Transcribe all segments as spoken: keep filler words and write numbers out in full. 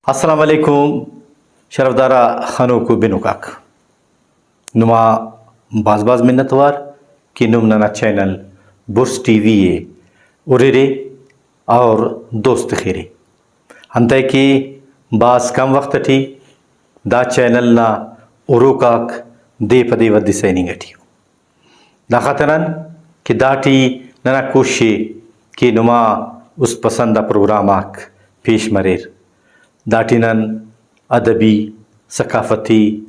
السلام علیکم، شرفدار آ خنوکو بنوکاک، نما بھاز بھاز منت وار کہ نم ننا چینل بڑز ٹی وی ءِ ہررے اور دوست تخرے۔ انتئے کہ بھاز کم وخت ٹی دا چینل نا ہروک آک دے پہ دے ودھسہ ہننگ ٹی ءُ۔ داخاطران کہ داٹی ننا کوشش ءِ کہ نما است پسند آ پروگرام آک پیش مریر۔ داٹی نن ادبی، ثقافتی،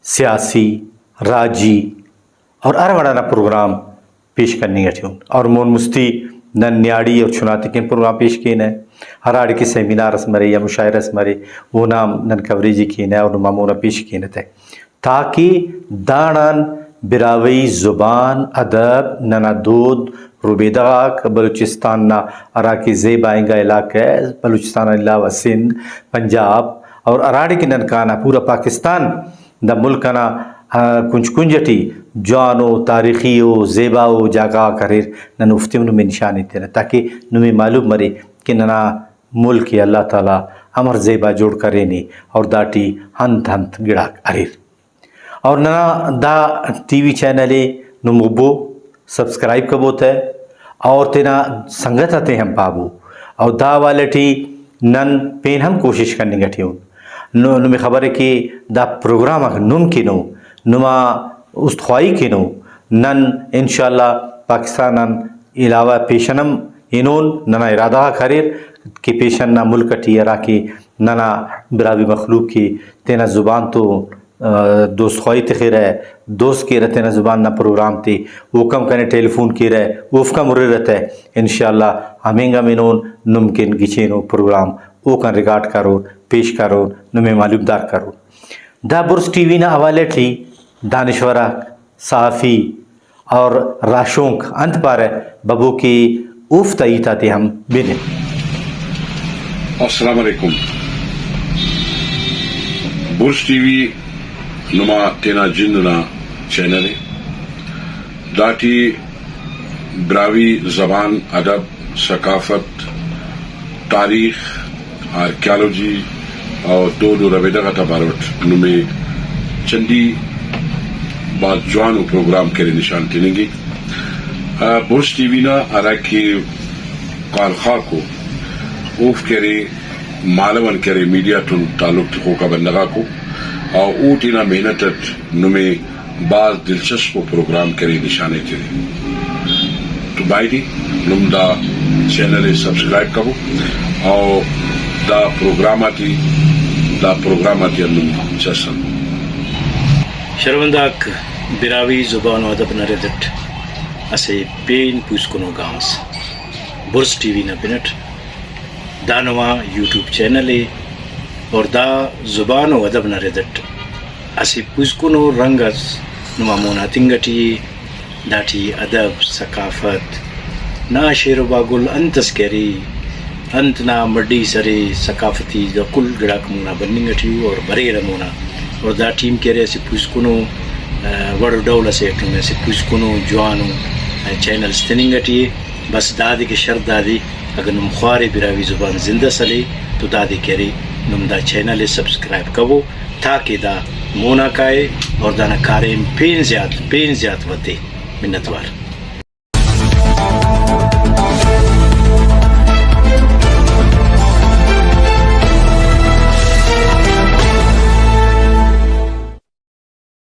سیاسی، راجی اور ہر وڑ انا پروگرام پیش کننگ ٹی ان۔ اور مون مستی نن نیاڑی اور چناتے کن پروگرام پیش کینہ، ہراڑے کہ سیمینار اس مرے یا مشاعرہ اس مرے، اونا ہم نن کوریج ءِ کینہ اور نما مونا پیش کینہ تہ۔ تاکہ داڑان براہوئی زبان، ادب، ننا دود، ربیدہ غاک، بلوچستان نا ہراکہ زیبا انگا علاقہ ءِ، بلوچستان آن علاوہ سندھ، پنجاب اور ہراڑے کہ نن کانہ پورا پاکستان، دا ملک انا، آ، کنج کنج ٹی جوانو، تاریخی ءُ زیباؤ جاگہ غاک اریر، نن اوفتے ہم نمے نشان ایتنہ تاکہ نمے معلوم مرے کہ ننا ملک ءِ اللہ تعالیٰ امر زیبا جوڑ کرینے اور داٹی انت انت گڑاک اریر۔ اور ننا دا ٹی وی چینل ءِ نم ابو سبسکرائب کبو تہ اور تینا سنگت آتے ہم پابو۔ اور دا حوالہ ٹی نن پین ہم کوشش کننگ ٹی اُن۔ نو-، نمے خبر ءِ کہ دا پروگرام آک نم کنو، نما است خواہی کنو، نن انشاءاللہ پاکستان آن علاوہ پیشن ہم ہنون، ننا ارادہ غاک اریر کہ پیشن نا ملک ٹی ہراکہ ننا براہوئی مخلوق کہ تینا زبان تو آ، دوست خواہی تخرہ، دوست کیرہ تینا زبان نا پروگرام تے، اوکان کنے ٹیلیفون کیرہ، اوفکان ہررہ تہ، انشاءاللہ ہمینگا منون نم کن گچینو پروگرام اوکان ریکارڈ کرور، پیش کرور، نمے معلومدار کرور۔ دا بڑز ٹی وی نا حوالہ ٹی دانشور آک، صحافی، اور راہشونک انت پارہ، ببو کہ اوفتا ہیت آتے ہم بنن۔ السلام علیکم۔ بڑز ٹی وی نما تینا جند نا چینل ءِ۔ داٹی براہوئی زبان، ادب، ثقافت، تاریخ، آرکیالوجی اور دود و ربیدہ غاتا بارو اٹ نمے چندی بھاز جوانو پروگرام کرے نشان تننگک۔ آ، بڑز ٹی وی نا ہراکہ کال خاکو، اوفک ارے مالو آن کہ ارے میڈیا تون تعلق تخوکا بندغاکو، او او تینا محنت اٹ نمے بھاز دلچسپ ءُ پروگرام کرے نشان ایترے۔ تو بایدے نم دا چینل ءِ سبسکرائب کبو اور دا پروگرام آتے، دا پروگرام آتے ہندن چس ہندن۔ شرمندہ آک، براہوئی زبان و ادب نا رد اٹ اسہ پین پوسکنو گام اس بڑز ٹی وی نا پن اٹ۔ دا نما یوٹیوب چینل ءِ اور دا زبان و ادب نا رد اٹ اسہ پوسکنو رنگ اس نما مون آ تنگ اٹی ءِ۔ داٹی ادب، ثقافت نا شعر و باگل انت اس کہ ارے، انت نا مڈی اس ارے، ثقافتی دا کل گڑاک مونا بننگ اٹی ءُ اور بریرہ مونا۔ اور دا ٹیم کہ ارے اسہ پوسکنو، آ، وڑ و ڈول اسے اٹ نمے اسہ پوسکنو جوانو، آ، چینلز تننگ اٹی ءِ۔ بس دادے کہ شرط دادے، اگہ نم خوارے براہوئی زبان زندہ سلے تو دادے کہ ارے نم دا چینل ءِ سبسکرائب کبو تاکہ دا مونا کائے اور دانا کاریم پین زیات، پین زیات ودے۔ منت وار۔